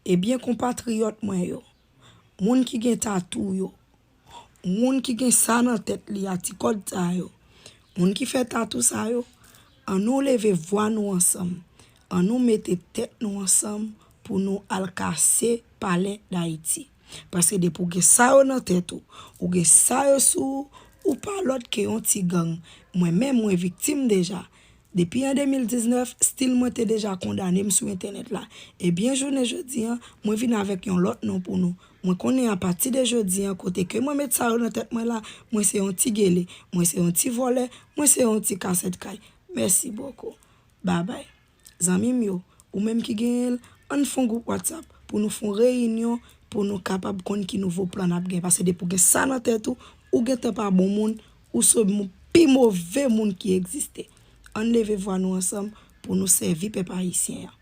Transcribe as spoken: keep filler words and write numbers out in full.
Ebyen, konpatriyòt mwen yo, moun ki gen tatou yo, moun ki gen sa nan tèt li a, ti kòd sa yo, moun ki fè tatou sa yo, annou leve vwa nou ansanm. Annou mete tèt nou ansanm pou nou al kase Palè Dayiti. Paske depi w gen sa yo nan tèt ou, ou gen sa yo sou ou, ou pa lòt ke yon ti gang. Mwen menm, mwen viktim deja. Depi an de mil diznèf, still mwen te deja kondane m sou entènèt la. Ebyen, jounen jodi an, mwen vin avèk yon lòt non pou nou. Mwen konnen apati de jodi an, kote ke mwen met sa yo nan tèt mwen la, mwen se yon ti gele, mwen se yon ti vòlè, mwen se yon ti kasèt kay. Mèsi bokou. Babay. Zanmi m yo, ou menm ki genyen l, ann fè yon gwoup WhatsApp pou nou fè yon reyinyon, pou nou kapab konn ki nouvo plan n ap gen. Paske depi w gen sa nan tèt ou, ou gentan pa bon moun, ou se mou-, pi move moun ki egziste. Ann leve vwa nou ansanm pou nou sèvi pèp ayisyen an.